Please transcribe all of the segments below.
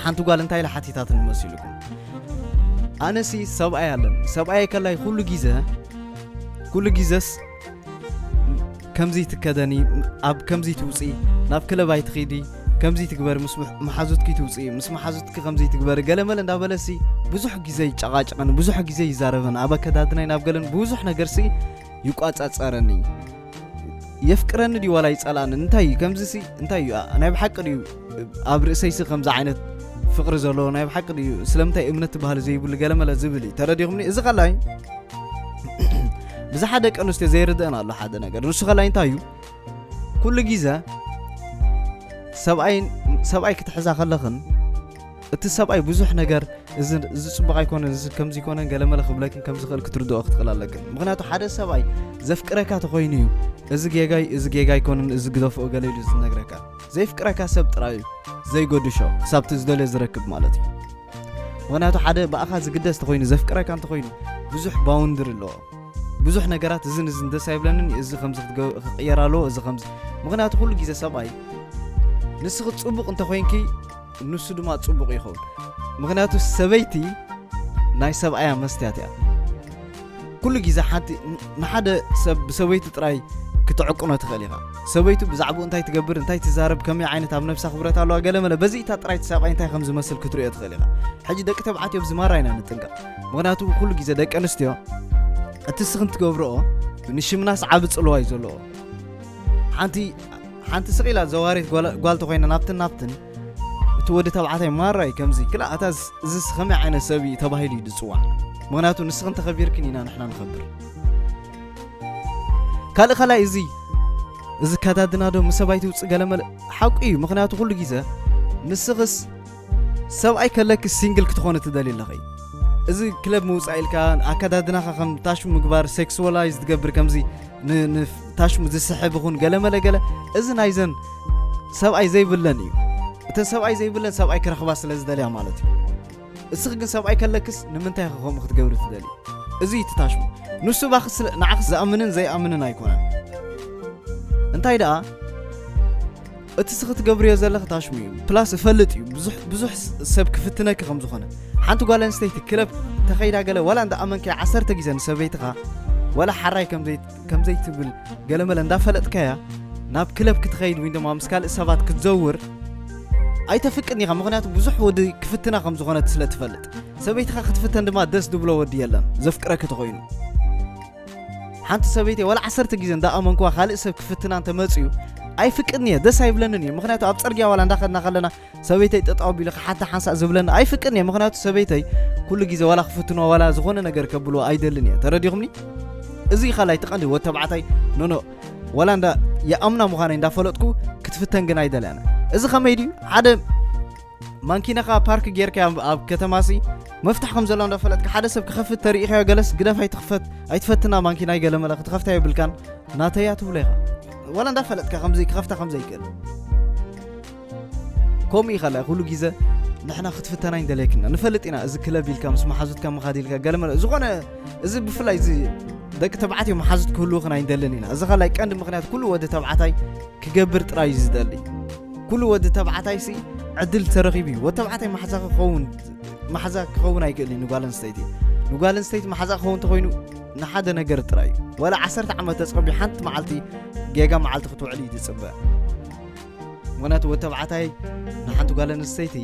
ሓንቲ ጓል እንታይ ኢላ ሓቲታትኒ መሲልኩም? ኣነሲ ሰብኣይ ኣለኒ። ሰብኣይ ከላይ ኩሉ ግዜ፣ ኩሉ ግዜስ ከምዚ ትከደኒ፣ ኣብ ከምዚ ትውፂ፣ ናብ ክለብ ኣይትኺዲ፣ ከምዚ ትግበር፣ ምስ መሓዙትኪ ትውፂ፣ ምስ መሓዙትኪ ከምዚ ትግበር፣ ገለመለ እንዳበለሲ ብዙሕ ግዜ ይጨቃጨቀኒ፣ ብዙሕ ግዜ ይዛረበን፣ ኣብ ኣከዳድናይ ናብ ገለን ብዙሕ ነገርሲ ይቋጻጸረኒ። የፍቅረኒ ድዩ ዋላ ይጸላእኒ? እንታይ እዩ ከምዚ ሲ እንታይ እዩ? ኣ- ናይ ብሓቂ ድዩ ኣብ ርእሰይሲ ከምዚ ዓይነት ፍቅሪ ዘለዎ ናይ ብሓቂ ድዩ? ስለምንታይ እምነት ትበሃል ዘይብሉ ገለመለ ዝብል እዩ። ተረዲኹምኒ? እዚ ከላይ ብዝሓ ደቂ ኣንስትዮ ዘይርድአን ኣሎ ሓደ ነገር። ንሱ ከላይ እንታይ እዩ? ኩሉ ግዜ ሰብኣይ ሰብኣይ ክትሕዛ ከለኽን እቲ ሰብኣይ ብዙሕ ነገር እዚ እዚ ጽቡቕ ኣይኮነን፣ እዚ ከምዚ ይኮነን፣ ገለመለ ክብለክን ከም ዝኽእል ክትርድኦ ክትኽእል ኣለክን። ምኽንያቱ ሓደ ሰብኣይ ዘፍቅረካ ተኾይኑ እዩ እዚ ጌጋይ፣ እዚ ጌጋ ኣይኮነን፣ እዚ ግደፍኦ ገለ ኢሉ ዝነግረካ። ዘይፍቅረካ ሰብ ጥራይ እዩ ዘይጎድሾ ክሳብ እቲ ዝደልዮ ዝረክብ ማለት እዩ። ምኽንያቱ ሓደ ብኣኻ ዝግደስ ተኾይኑ፣ ዘፍቅረካ እንተኾይኑ ብዙሕ ባውንድሪ ኣለዎ። ብዙሕ ነገራት እዝን እዝን ደስ ኣይብለንን፣ እዚ ከምዚ ክትገ- ክቕየር ኣለዎ፣ እዚ ከምዚ። ምኽንያቱ ኩሉ ግዜ ሰብኣይ ንስኺ ጽቡቕ እንተኾይንኪ ንሱ ድማ ጽቡቕ ይኸውን። ምኽንያቱ ሰበይቲ ናይ ሰብኣያ መስትያት እያ። ኩሉ ግዜ ሓንቲ ንሓደ ሰብ ብሰበይቱ ጥራይ ክትዕቅኖ ትኽእል ኢኻ። ሰበይቱ ብዛዕባኡ እንታይ ትገብር፣ እንታይ ትዛረብ፣ ከመይ ዓይነት ኣብ ነብሳ ክብረት ኣለዋ፣ ገለመለ በዚ እታ ጥራይ እቲ ሰብኣይ እንታይ ከም ዝመስል ክትርእዮ ትኽእል ኢኻ። ሕጂ ደቂ ተባዕትዮ ብዚ ማራ ኢና ንጥንቀቕ። ምኽንያቱ ኩሉ ግዜ ደቂ ኣንስትዮ እቲ ስኽን ትገብርኦ ንሽምናስ ዓቢ ጽልዋ እዩ ዘለዎ። ሓንቲ ሓንቲ ስቕ ኢላ ዘዋሪት ጓል ጓል ተኾይና ናብትን ናብትን እቲ ወዲ ተባዕታይ ማራይ ከምዚ ክላ ኣታ እዚ ከመይ ዓይነት ሰብ እዩ ተባሂሉ እዩ ዝጽዋዕ። ምኽንያቱ ንስኽን ተኸቢርክን ኢና ንሕና ንኸብር። ካልእ ከላይ እዚ እዚ ከዳድና ዶ ምስ ሰብኣይ ትውፅእ ገለመለ ሓቁ እዩ። ምኽንያቱ ኩሉ ግዜ ንስኽስ ሰብኣይ ከለኪ ሲንግል ክትኾነ ትደሊ ኣለኺ። እዚ ክለብ ምውፃእ ኢልካ ኣከዳድናኻ ከም ታሽሙ ምግባር ሴክስዋላይዝ ትገብር ከምዚ ን- ን- ታሽሙ ዝስሕብ ይኹን ገለመለ ገለ እዚ ናይዘን ሰብኣይ ዘይብለን እዩ። እተን ሰብኣይ ዘይብለን ሰብኣይ ክረኽባ ስለ ዝደልያ ማለት እዩ። እስኺ ግን ሰብኣይ ከለክስ ንምንታይ ኢኺ ከምኡ ክትገብሪ ትደሊ? እዚ እዩ እቲ ታሽሙ። ንሱ ባኺ ስለ ንዓኺ ዝኣምንን ዘይኣምንን ኣይኮነን። እንታይ ደኣ እቲ ስኺ ትገብርዮ ዘለኺ ታሽሙ እዩ። ፕላስ እፈልጥ እዩ ብዙሕ ብዙሕ ሰብ ክፍትነኪ ከም ዝኾነ። ሓንቲ ጓል ኣንስተይቲ ክለብ ተኸይዳ ገለ ዋላ እንዳ ኣመንካያ ዓሰርተ ግዜ ንሰበይትኻ ዋላ ሓራይ ከም ዘይ ከም ዘይትብል ገለመለ እንዳፈለጥካያ ናብ ክለብ ክትኸይድ ወይ ድማ ምስ ካልእ ሰባት ክትዘውር ኣይተፍቅድን ኢኻ። ምኽንያቱ ብዙሕ ወዲ ክፍትና ከም ዝኾነት ስለ ትፈልጥ። ሰበይትኻ ክትፍተን ድማ ደስ ዝብሎ ወዲ የለን ዘፍቅረኪ ተኾይኑ። ሓንቲ ሰበይተይ ዋላ ዓሰርተ ግዜ እንዳኣመንኩዋ ካልእ ሰብ ክፍትና እንተመፅዩ ኣይፍቅድን እየ፣ ደስ ኣይብለንን እዩ። ምኽንያቱ ኣብ ፅርግያ ዋላ እንዳኸድና ከለና ሰበይተይ ጠጠው ኣቢሉ ክሓታ ሓንሳእ ዝብለኒ ኣይፍቅድን እየ። ምኽንያቱ ሰበይተይ ኩሉ ግዜ ዋላ ክፍትኖ ዋላ ዝኾነ ነገር ከብልዎ ኣይደልን እየ። ተረዲኹምኒ? እዚ እዩ ካልኣይ እቲ ቀንዲ ወድ ተባዕታይ ኖኖ ዋላ እንዳ የኣምና ምዃነይ እንዳፈለጥኩ ክትፍተን ግን ኣይደልያን። እዚ ከመይ ድዩ? ሓደ ማንኪናኻ ፓርክ ጌርካ ኣብ- ኣብ ከተማሲ መፍታሕ ከም ዘሎ እንዳፈለጥካ ሓደ ሰብ ክኸፍት ተርእኻዮ ገለስ ግደፍ ኣይትኽፈት ኣይትፈትና ማንኪናይ ገለመለ ክትኸፍታ የብልካን ናተያ ትብሎ ኢኻ። ዋላ እንዳፈለጥካ ከምዚ ክኸፍታ ከም ዘይክእል ከምኡ ኢኻ ላ ኩሉ ግዜ ንሕና ክትፍተና ኣይንደለየክና ንፈልጥ ኢና። እዚ ክለብ ኢልካ ምስ መሓዙትካ ምኻድ ኢልካ ገለመለ ዝኾነ እዚ ብፍላይ እዚ ደቂ ተባዕትዮ መሓዙት ክህልውኽን ኣይንደልን ኢና። እዚ ካልኣይ ቀንዲ ምኽንያት ኩሉ ወዲ ተባዕታይ ክገብር ጥራይ እዩ ዝደሊ። ኩሉ ወዲ ተባዕታይ ሲ ዕድል ተረኺቡ እዩ። ወዲ ተባዕታይ ማሕዛ ክኸውን ማሕዛ ክኸውን ኣይክእል እዩ ንጓል ኣንስተይቲ። ንጓል ኣንስተይቲ ማሕዛ ክኸውን ተኾይኑ ንሓደ ነገር ጥራይ እዩ። ዋላ ዓሰርተ ዓመት ተጸቢዩ ሓንቲ መዓልቲ ጌጋ መዓልቲ ክትውዕል እዩ ዝጽበ። ምኽንያቱ ወዲ ተባዕታይ ንሓንቲ ጓል ኣንስተይቲ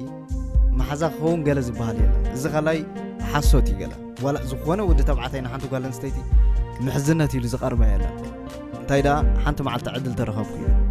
ማሕዛ ክኸውን ገለ ዝበሃል የለን። እዚ ካልኣይ ሓሶት እዩ ገለ። ዋላ ዝኾነ ወዲ ተባዕታይ ንሓንቲ ጓል ኣንስተይቲ ምሕዝነት ኢሉ ዝቐርባ የለን። እንታይ ደኣ ሓንቲ መዓልቲ ዕድል ተረኸብኩ እዩ።